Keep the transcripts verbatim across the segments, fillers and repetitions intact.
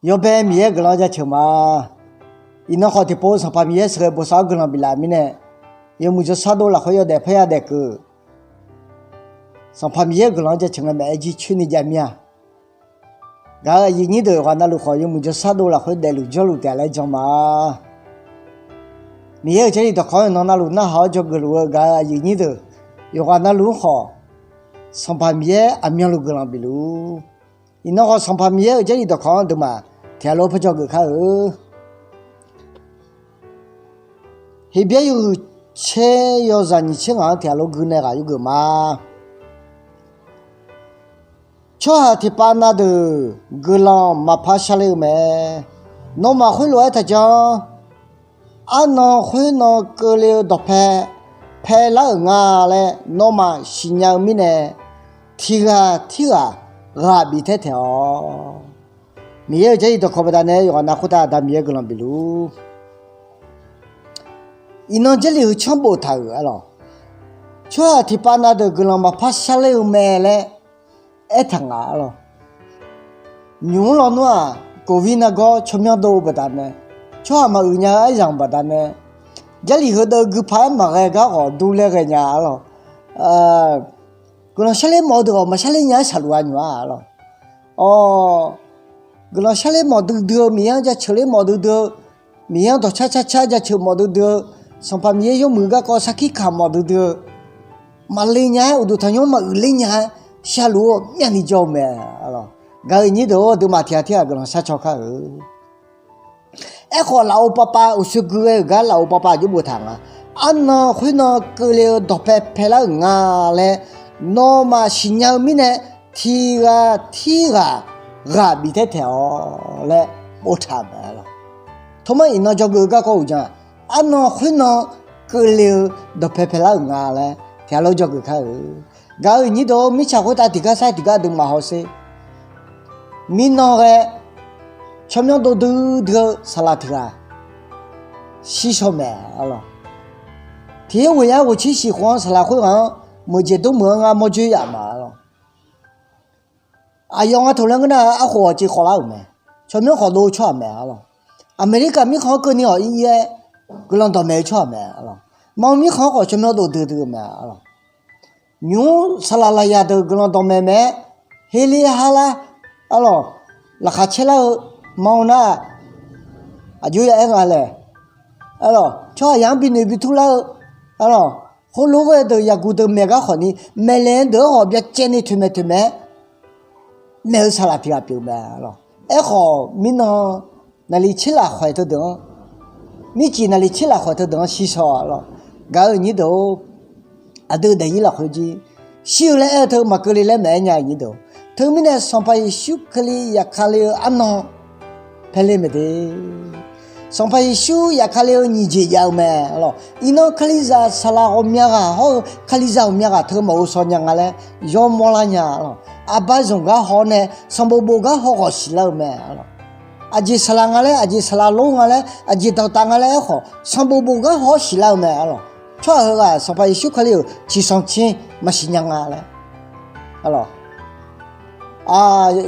Yawbae Miqyaer-euq guiqlanq jaceuq ma. Iqnan khawf tiqpov Sanqpaq Miqyaer sheuqghae bosav-awr guiqlanq biflaf-euq mirnae, yawmuiq jawrshar dov lafkhoer yawdaef parya daef keuv. Sanqpaq Miqyaer-euq guiqlanq jaceuq ngae maeq-aer jircoer ni jav mir-a. Gaq-euq aqyuif nyir deuq yawqghaq navluf khawf yawmuiq jawrshar dov lafkhoer daefluf jawrluf taef-a laer jan ma. Miqyaer-euq Jarlif dawqkawq-anr nan navluf narhaq-awr dzawgeuf luf-eu gaq-euq aqyuif nyir deuq yawqghaq navluf-anr khawf, Sanqpaq Miqyaer aqmyanluf guiqlanq bifluf. Iqnan khawf Sanqpaq Miqyaer-euq Jarlif dawqkawq-anr aqduimaf tiqghaq lof-aer paw dzawgeuf kar-eu. Heqbyaer yawhuiq tser yawzaq nyiq tser ngaq-anr tiqghaq lof gui nae ghaq yurgeuf ma. Tsawrhaq tiqpav na deuq guiqlanq maqpar sharler-eu mae. Nawmaf khoerlof-aer taqjanr. Arnan khoernan keuvle-eu dawqpae paelar-euq nga laer nawmaf siqnya-eu mirnae, tiqghaq tirghaq ghaq bif taer taeq-awq. Miqyaer-euq Jarlif dawqkawq baqdanae yawqghaq nav khoertav Aqda Miqyaer guiqlanq bifluf. Iqnan Jarlif heu tsanr boftaq-euq arlawq, tsawrhaq tiqpav na deuq guiqlanq maqpar sharler-eu mae laer aertaq nga arlawq. Nymq-mr lawnmr-aq, covid nargawr tsawrmyanr dov-eu baqdanae, tsawrhaq maqhuiq nya-eu aryamq baqdanae, Jarlif heudeuv guipav-aer maqghae gar khawf durler ghaenya arlawq. Guiqlanq sharler mawf-eu deuq khawf maqsharler nya-aer shaqluf-a nymq-a arlawq. Awq, guiqlanq sharler mawf duidui-eu, Miqyaer-anr jaceuq ler mawf duidui-eu, Miqyaer-anr dawqcar car car jaceuq mawf duidui-eu, Sanqpaq Miqyaer yawmuiq garkawv sarkir kaq mawf duidui-eu, maqle nya-aer uqduq tanqnymr maqhuiq ler nya-aer shaqluf-eu myavni jawr-eu mae. Gaq-euq nyir deuq-or, aqduimaf tiqghaq tirghaq guiqlanq shar caw kar-eu. Aerkhawf, lafov pavpav uqshoe gui ghae-euq gar lafov pavpav aqjox boftaq nga. Arnan khoernan keuvle-eu dawqpae paelar-euq nga laer nawmaf siqnya-eu mirnae, tiqghaq tirghaq ghaq bif taer taeq-awq laer boftaq-euq mae arlawq. Tawrmar iqnan dzawgeuf-eu garkawv uqdzan, arnan khoernan keuvle-eu dawqpae paelar-euq nga laer tiqghaq lof dzawgeuf kar-eu. Gaq-euq nyir deuq-or, mirtsaq khoertav tiqgar sar tiqgar aqduimaf hawsher. Mirnan ghae tsawrmyanr dov duidui-eu saqlaq tiq ghaq shir shaw mae arlawq. Tiq yaer ghoeq yar ghoeq tser shiq khof-anr saqlaq khoerghaq-anr meuq jeq dor meuq-anr ngar mawr dzoer yaf ma arlawq. Aqyawf nga taq laer ngeur nar-aq, arkhof ghawq civ khawvlar-euq mae. Tsawrmyanr khawf dov-eu tsawrhaq mae arlawq. Aqmeqlirkaq mirkhanq-anr keuvni ghawq ir ir-aer guiqlanq dawqmaeq-eu tsawrhaq mae arlawq. Manq mirkhanq-anr khawf tsawrmyanr dov duidui-eu mae arlawq. Nymq-mr saqlaq lafyaq deuq guiqlanq dawqmaeq mae-aer, herler harlar arlawq, laqkhaq caerlar-eu manq nar-aq, aqjox ya aer nga laer arlawq, tsawrhaqzaq-anr binoi bitur lar-eu arlawq, heulof ghae deuq yaqguq deuq maeq gar khawfni maeqnaeq-eu deuq-anr khawf byacaevni toeqmaeq toeqmaeq-aer maeq-eu saqlaq tiq ghaq pyeuf mae arlawq. Aerkhawf mirnan naqliq tser lafkhoer teudeuq-anr, mircif naqliq tser lafkhoer teudeuq-anr shir shaw arlawq. Gaq-euq nyir deuq-or, aqdui daefzir lafkhoer jir shir-eu laer aer-eu teu maqkeuv le laer maeq-aer nya-eu nyir deuq. Teumirnae Sanqpaq Yeqsur Kali zafkale-eu arnan paeler mae de. Sanqpaq Yeqsur zafkale-eu nyiq jeq jav-eu mae arlawq. Iqnan Kalizaq saqlaq ghawqmya ghaq hawr-eu Kalizaq ghawqmya ghaq teu maqghov shaw nya nga laer yawmawr lar nya arlawq. Aqba zmq gar haw-awr nae sanqbof bof gar haw ghawq siqlar-eu mae arlawq. Aqjeq saqlaq nga laer, aqjeq saqlaq lor nga laer, aqjeq dawqtaf nga laer aerkhawf sanqbof bof gar haw-awr siqlar-eu mae arlawq. Tsawrhaq heughaq Sanqpaq Yeqsur Kali-euq ciqsanq tser maqsiq nya nga laer arlawq.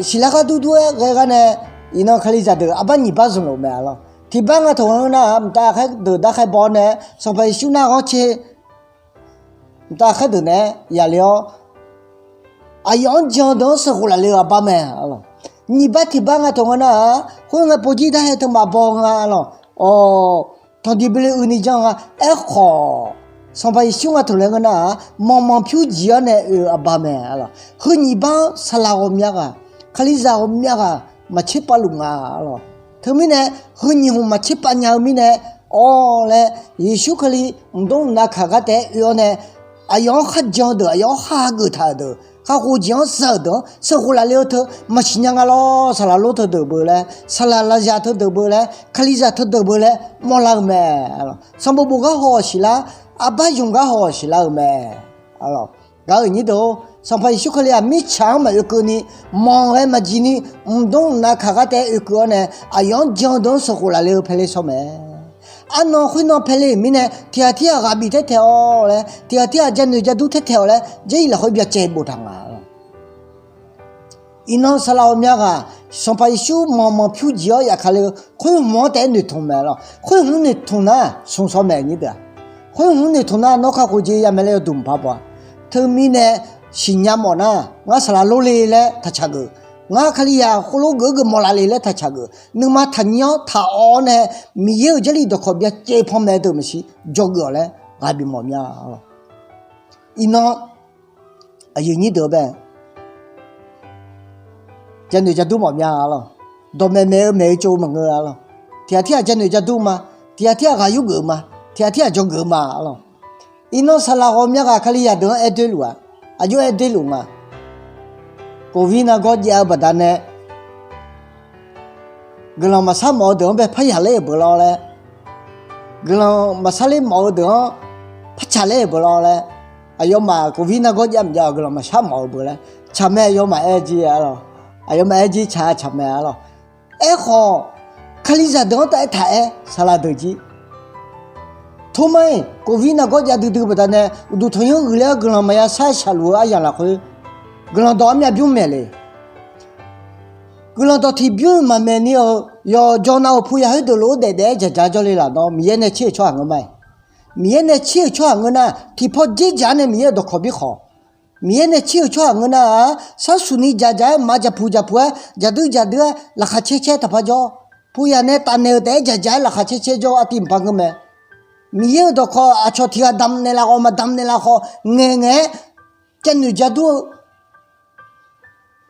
Siqlar gar durdur-aer ghae gar nae, iqnan Kalizaq deuq arbar nyiq bar zmq lof mae arlawq. Tiq bar nga taq-anr nar-aq, mqtav khaer deuq darkhaer baw-awr nae, Sanqpaq Yeqsur nar ghanr tser mqtav khaer deuq naeq-aer yaqle-awr, aqyawf-anr jan-eu deuq-anr sheuqkhof laf le-eu aqbar mae arlawq. Nyiq bar tiq bar nga taq-anr nar-aq, khoerngae povjir darkhaer teu maqbaw nga arlawq. Awq, tanqdiq bele uini janr nga. Aerkhawf, Sanqpaq Yeqsur nga taq laer ngeur nar-aq, manqmanq pyur jiq-awr nae oe-eu aqbar mae arlawq. Heu nyiq bar-anr saqlaq ghawqmya ghaq, Kalizaq ghawqmya ghaq maqtser pav luf nga arlawq. Teumirnae heu nyiq hmq maqtser pav nya-eu mirnae, awr laer Yeqsur Kali mqdmr mqnav kaq gar taef-aer oe-awr nae, aqyawf-anr kharjan-eu deuq, aqyawf-anr khar hageuf taq-euq deuq, kakhof jeq-anr za-euq deuq-anr sheuqkhof laf le-eu teu maqsiq nya nga lawr. Saqlaq lor teudeuq beu laer, saqlaq lafzaq teudeuq beu laer, Kalizaq teudeuq beu laer mawrlar-eu mae. Sanqbof bof gar haw-awq siqlar, arbar zmq gar haw-awq siqlar-eu mae. Gaq-euq nyir deuq-or, Sanqpaq Yeqsur Kali-aq mirtsaq-anr maqoe keuvni, manq ghae maqjiq ni, mqdmr mqnav kaq gar taef-aer oekeuv-awr nae, aqyawf-anr jan-eu deuq-anr sheuqkhof laf le-eu paele shawr mae. Arnan khoernan paele-euq mirnae, tiq ghaq tirghaq ghaq bif taer taeq-awq laer, tiq ghaq tirghaq janoeq jadur taer taeq-awq laer, Jarlif lafkhoer byacaev boftaq nga arlawq. Iqnan saqlaq ghawqmya ghaq Sanqpaq Yeqsur manq manq pyur jiq-awr yafkale-eu khoer hmq-anr taef-aer noeqtmq mae lawq. Khoer hmq noeqtmq nar smq shaw mae nyir deuq-aq. Khoer hmq noeqtmq nar nawr kakhof jeq yamya laer yawduq mqpar baw-a. Teumirnae siqnya mawf nar ngar saqlaq lor le laer taqcaq geuf. Ngar Kalizaq khoerlof geuf-eu geuf mawf laf le laer taqcaq geuf. Nuima taqnyir-awr taq-awr nae Miqyaer-euq Jarlif dawqkawq byacaev panmaeq deuq maqsiq dzawgeuf-awq laer ghaq bif mawf mya lawq. Iqnan aqyuif nyir deuq-eu bae janoeq jadur mawf mya-a lawq. Dawqmaeq maeq-eu maeq-eu tsov maqngeur-a lawq. Tiqghaq tirghaq janoeq jadur ma. Tiqghaq tirghaq ghaq yurgeuf ma. Tiqghaq tirghaq dzawgeuf ma-a lawq. Iqnan saqlaq ghawqmya ghaq Kalizaq deuq-anr aer doerluf-aq, aqjox aer doerluf nga. Covid nargawr jav-eu baqdanae guiqlanq maqsar mawf-eu deuq-anr bae parya ler-euq beular laer, guiqlanq maqsar ler mawf-eu deuq-anr parcaq ler-euq beular laer, aqyawfmaf Covid nargawr jav maqjav-awq guiqlanq maqsar mawf-eu beular tsaq mae. Aqyawfmaf aer jir-a lawq. Aqyawfmaf aer jir tsaq-a tsaq mae-a lawq. Aerkhawf, Kalizaq deuq-anr taef-aer taq-aer saqlaq deuq jir Tormar-iq Covid nargawr jav duidui baqdanae uqduq tanqnymr uiqler-awr guiqlanq maqya sar shaqluf-eu aryamq lafkhoer guiqlanq dawq armyav bymr maeq le. Guiqlanq dawq tiqbymr-iq maqmaeq ni-euq yawqjawr nav-euq puya khoerdeuq lof-aer daef daef-aer dzaqdzaq-aer jawrle laf nawr Miqyaer nae tser-euq tsawrhaq ngeur ma-iq. Miqyaer nae tser-euq tsawrhaq ngeur nar tiqpaw dzer dzaq-aer nae Miqyaer-euq dawqkawq birkhawf. Miqyaer nae tser-euq tsawrhaq ngeur nar-aq, sharsuq ni dzaqdzaq-aer maq dzaqpuq dzaqpuq-aer dzaqdui dzaqdui-aer laqkhaq caer caer taqpar jawr. Puya nae tafnaeq-euq taef-aer dzaqdzaq-aer laqkhaq caer caer jawr-eu artiv mqpar ngeur mae. Miqyaer-euq dawqkawq aqcawq tiq ghaq damq naeqlaf khawf maqdamq naeqlaf khawf ngaeq ngaeq-aer janoeq jadur-eu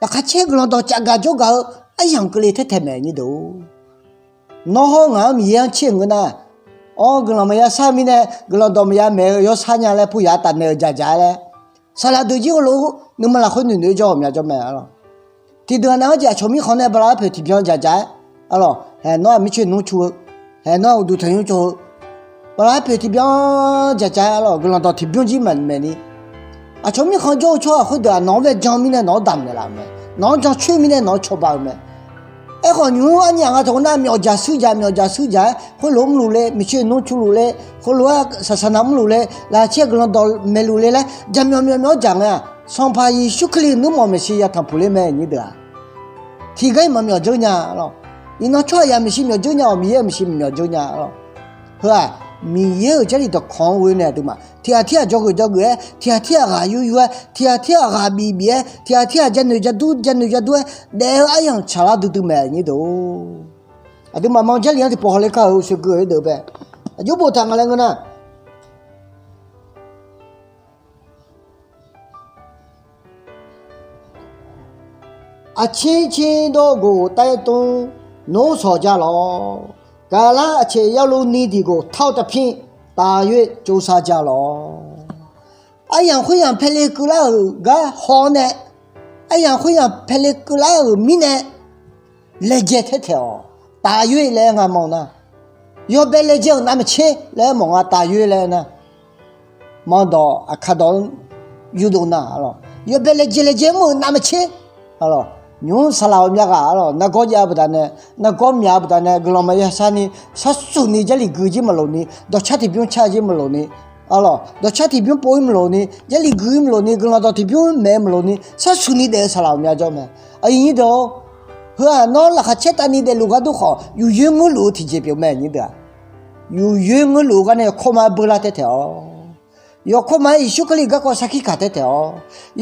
laqkhaq caer guiqlanq dawq cafgaq jawrgaq-eu aryamq keuvle taertaeq mae nyir deuq-or. Nawr hawr ngaq-anr Miqyaer-anr tser-euq ngeur nar, awr guiqlanq maqya sar-eu mirnae guiqlanq dawq maqya maeq-eu yawshar nya laer puya tafnaeq-euq dzaqdzaq-aer laer saqlaq deuq jir heulof-aer nuima lafkhoer noeqnoeq-aer jawr ghawqmya jawr mae-a lawq. Tiqdeuq nav-anr jeq aqcawq mirkhanq nae bala arpoeq tiqbyan dzaqdzaq-aer, a lawq, haeq nawr-aq mircoer nmr cu-eu, haeq nawr-aq uqduq tanqnymr cawv-eu, bala arpoeq tiqbyan dzaqdzaq-aer a lawq, guiqlanq dawq tiqbyan jir maqmaeq ni. Aqcawq mirkhanq jawr-eu tsawrhaq khoerdeuq-aq nawq-anr bae jan mirnae nawq-anr damq naeqlaf-euq mae. Nawq-anr jancoer mirnae nawq-anr cawba-eu mae. Aerkhawf nymq-mr arnyaf nga tawq nar myawfjaq suirjaq myawfjaq suirjaq-aer khoerlof-aer mrluf le, miqcoer nmr cu luf le, khoerlof-aer saqsaq nav mrluf le, laqkhaq caer guiqlanq dawq maeqluf le laer jaqmyawf myawf myawf-anr dzaq ngae-aq, Sanqpaq Yeqsur Kali nuirmanq maeqshi ya tanqpuq ler mae nyir deuq-aq. Tiqgar-iq maqmyawf dzeur nya lawq. Iqnan tsawrhaqzaq maeqshi myawf dzeur nya-awq, Miqyaer-euq maeqshi maqmyawf dzeur nya lawq. Heu-aq, Miqyaer-euq Jarlif dawqkawq-anr ghoe nae aqduimaf tiqghaq tirghaq dzawgeuf dzawgeuf-aer, tiqghaq tirghaq ghaq yur yur-aer, tiqghaq tirghaq ghaq bif bif-aer, tiqghaq tirghaq janoeq jadur janoeq jadur-aer daef-eu aryamq tsaqlar duidui mae nyir deuq-or. Aqduimaf ma Jarlif-anr tiqpawf hawle kar-euq uqshoe gui-eu deuq bae. Aqjox boftaq nga laer ngeur nar, အချင်းချင်း တို့ကို တိုက်တွန်း နှိုးဆော်ကြလော့။ ကာလ အချိန်ရောက်လုနီးသည်ကို ထောက်တဖြင့် သာ၍ ကြိုးစားကြလော့။ Aryamq khoeryamq paele keuvlar-euq gar haw-awr nae, aryamq khoeryamq paele keuvlar-euq mirnae, laejae taertaeq-awq. သာ၍ laer nga ma-awq nar, yawbae laejae-euq navmaqtser laer mawf nga. သာ၍ laer nar, manrdawq aqkar dawq-anr yurdov nar, yawbae laejae laejae mr-euq navmaqtser. Nymq-mr saqlaq ghawqmya ghaq, nargawr jav-eu baqdanae, nargawr myaq-eu baqdanae guiqlanq maqya sharni, sharsuq ni Jarlif gui jir maqloq ni, dawqcar tiqbymr car jir maqloq ni, dawqcar tiqbymr pov-ir maqloq ni, Jarlif gui-ir maqloq ni, guiqlanq dawq tiqbymr maeq-eu maqloq ni, sharsuq ni daef-eu saqlaq ghawqmya jawr mae. Aqyuif nyir deuq-or, heu-aq nawr laqkhaq caer tavni daefluf gharduq khawf, yufyoer ngeurluf-eu tiqjeq pyeuf mae nyir deuq-aq. Yufyoer ngeurluf-eu gar nae yawkawr ma-aer beular taertaeq-awq. Yawkawr ma-aer Yeqsur Kali garkawv sarkir kaq taertaeq-awq.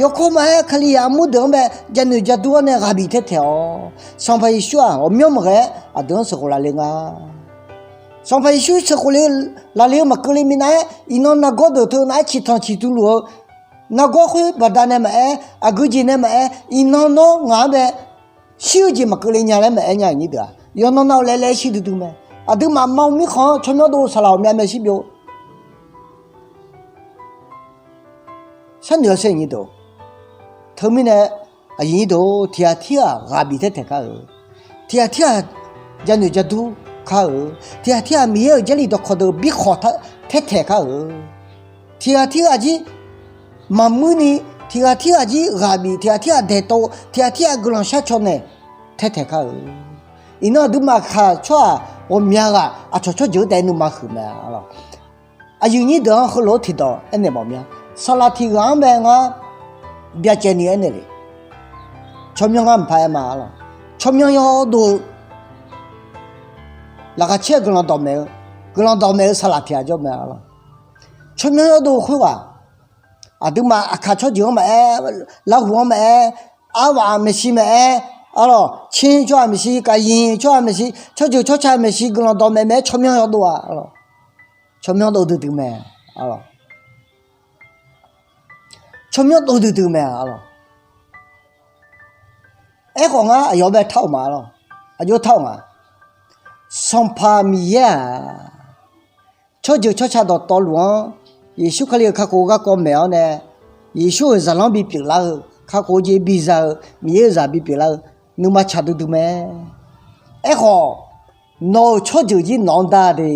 Yawkawr ma-aer Kalizaq armur deuq-anr bae janoeq jadur-awr nae ghaq bif taertaeq-awq. Sanqpaq Yeqsur-aq ghawqmyanr maqghae-aer aqdui-anr sheuqkhof lale nga. Sanqpaq Yeqsur sheuqkhof le lale-eu maqkeuvle minav-aer, iqnan nargawr deuq teu nav-aer ciqtanq ciqtuv luf-eu nargawr khoer baqdanae maqaer, aqgeu jeq nae maqaer, iqnan nawr ngaq-anr bae shir-eu jeq maqkeuvle nya laer maqaer nya-euq nyir deuq-aq, yawqnan nav-eu laev laev-aer shir duidui mae. Aqduimaf ma-eu mirkhanq-anr tsawrmyanr dov-eu saqlaq ghawqmya mae shir byov. Sharnoeq-awr sher nyir deuq-or, teumirnae aqyuif nyir deuq-or, tiqghaq tirghaq ghaq bif taertaeq kar-euq, tiqghaq tirghaq janoeq jadur kar-euq, tiqghaq tirghaq Miqyaer-euq Jarlif dawqkawq deuq birkhawq taertaeq kar-euq, tiqghaq tirghaq jir maqmuir ni, tiqghaq tirghaq jir ghaq bif, tiqghaq tirghaq daeqtov, tiqghaq tirghaq guiqlanq shar caw naeq taertaeq kar-euq. Iqnan aqduimaf khaq tsawrhaq ghawqmya ghaq aqcawq tsawrjeuq-anr taef nuima huiq mae. Aqyuif nyir deuq-anr heulof-aer tiqdawq aernaeq mawf mya. Saqlaq tiq ghaq-anr bae ngar byacaevni aernaeq le. Tsawrmyanr ngar mqpar aer ma arlawq. Tsawrmyanr yawdov-eu, laqkhaq caer-eu guiqlanq dawqmaeq-eu, guiqlanq dawqmaeq-eu saqlaq tiq ghaq jawr mae arlawq. Tsawrmyanr yawdov-eu khoerghaq, aqduimaf aqkaq tsawrjeuq-anr maqaer, larhuq-anr maqaer, arvaf maeqshi maqaer, arlawq, Caer tsawrhaq maeqshi, Kaqyin tsawrhaq maeqshi, tsawrjeuq tsawrca maeqshi guiqlanq dawqmaeq maeq-aer tsawrmyanr yawdov-a arlawq. Tsawrmyanr dov duidui mae arlawq. Tsawrmyanr dov duidui mae arlawq. Aerkhawf ngar aqyawf bae tar-euq ma arlawq. Aqjox tar-euq nga. Sanqpaq Miqyaer-aq, tsawrjeuq tsawrca dawqtawvluf-anr, Yeqsur Kali-euq kakhof-eu garkawv maeq-awr nae, Yeqsur-euq zaqlanr bipyeuf lar-eu, kakhof-eu jeq biza-eu, Miqyaer-euq zaq bipyeuf lar-eu, nuima tsaq duidui mae. Aerkhawf, nawq-euq tsawrjeuq jir nawq-anr dar de.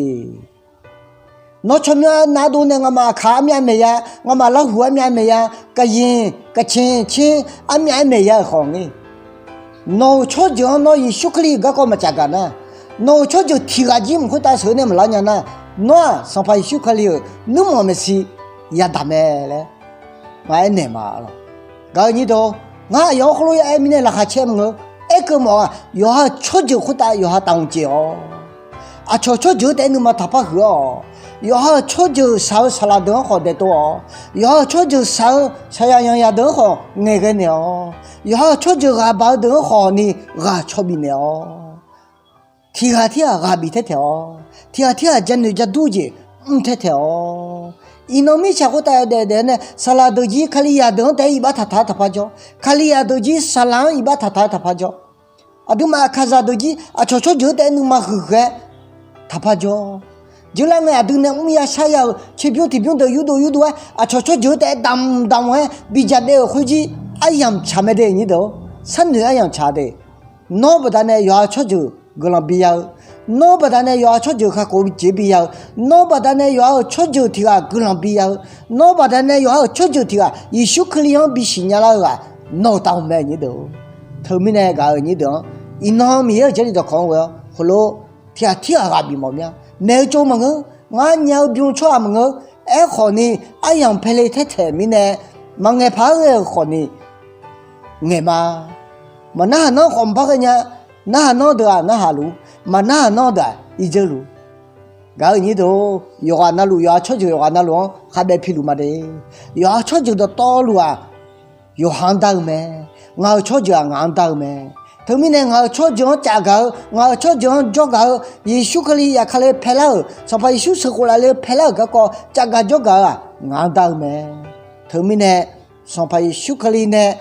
Nawr tsawrmyanr nar dov nae ngamaf aqkaq armyav maeq ya, ngamaf larhuq armyav maeq ya, Kaqyin, Kaqcaer, Caer armyav aer maeq ya-euq khawf ni, nawq-euq tsawrjeuq-anr nawr Yeqsur Kali-euq garkawv maqcaf gaq nar, nawq-euq tsawrjeuq tiq ghaq jir mq khoertav sheuq-eu nae maqlar nya nar, nawr-aq Sanqpaq Yeqsur Kali-euq nuirmanq maeqshi yadaq mae laer ngar aernaeq ma arlawq. Gaq-eu nyir deuq, ngar aqyawf-anr khoerlof-aer aer mirnae laqkhaq caer maqngeur. Aerkeuv mawf-aq, yawqha-euq tsawrjeuq khoertav yawqha taqhmq caev-awq. Aqcawq tsawrjeuq-eu taef-aer nuima taqpar huiq-awq. Yawqha-euq tsawrjeuq shaq-eu saqlaq deuq-anr khawf daef tov-awq. Yawqha-euq tsawrjeuq shaq-eu shaqyaq yanqyaq deuq-anr khawf ngaeqghae naeq-awq. Yawqha-euq tsawrjeuq ghaq baq-eu deuq-anr khawf ni ghaq caw bifnaeq-awq. Tiq ghaq tirghaq ghaq bif taer taeq-awq. Tiq ghaq tirghaq janoeq jadur jeq mr taer taeq-awq. Iqnan mirtsaq khoertav yawdaef daef-aer nae saqlaq deuq jir Kalizaq deuq-anr taef-aer iqbax taqtaq-aer taqpar jawr. Kalizaq deuq jir saqlaq-anr iqbax taqtaq-aer taqpar jawr. Aqduimaf aqkaqzaq deuq jir aqcawq tsawrjeuq-eu taef-aer nuima huiqghae-aer taqpar jawr. Jeurlar ngae aqdui nae mrya sharya-euq tserbymr tiqbymr deuq yurdov yurdov-aer aqcawq tsawrjeuq-eu taef-aer damq damq-aer bidzaq daef-euq khoerjir aryamq tsaq mae de nyir deuq-or. Sharnoeq aryamq tsaq de. Nawr baqdanae yawqha tsawrjeuq guiqlanq biya-eu, nawr baqdanae yawqha tsawrjeuq kakhof jeq biya-eu, nawr baqdanae yawqha-euq tsawrjeuq tiq ghaq guiqlanq biya-eu, nawr baqdanae yawqha-euq tsawrjeuq tiq ghaq Yeqsur Kali-anr bisiq nyalar-eu ghaq nawq-euq taqhmq mae nyir deuq-or. Teumirnae gaq-euq nyir deuq-anr, iqnan Miqyaer-euq jarlif dawqkawq-anr ghae-awr heulof tiq ghaq tirghaq ghaq bif mawf mir-a. Maeq-eu tsov maqngeur, ngar nya-eu bym tsawrhaq maqngeur. Aerkhawf ni aryamq paele taer taeq mirnae maqngaeq paq-aer ghae-euq khawf ni ngaeq ma. Maqnarhaq nanr khawf maqpar ghae nya. Narhaq nanr deuq-aq narhaq luf, maqnarhaq nanr deuq-aq irdzeur luf. Gaq-euq nyir deuq-or, yawqghaq navluf yawqha tsawrjeuq yawqghaq navluf-anr khavbaev piluf ma de. Yawqha tsawrjeuq dawqtawvluf-aq yawqha-anr dar-eu mae. Ngaq-euq tsawrjeuq-aq ngaq-anr dar-eu mae. Teumirnae ngaq-euq tsawrjeuq-anr caf gaq-eu, ngaq-euq tsawrjeuq-anr jawr gaq-eu, Yeqsur Kali zafkale paelar-euq, Sanqpaq Yeqsur sheuqkhof lafle paelar-euq garkawv caf gaq jawr gaq-eu-aq ngaq-anr dar-eu mae. Teumirnae Sanqpaq Yeqsur Kali nae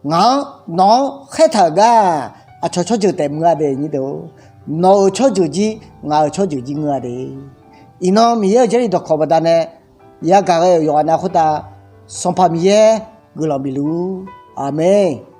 ngaq-anr nawq-anr khaertaq-euq gar aqcawq tsawrjeuq taef mr-a de nyir deuq-or. Nawq-euq tsawrjeuq jir ngaq-euq tsawrjeuq jir ngeur-a de. Iqnan Miqyaer-euq jarlif dawqkawq baqdanae yagaq ghae-euq yawqghaq nav khoertav Sanqpaq Miqyaer guiqlanq bifluf-ur. Aqmeq.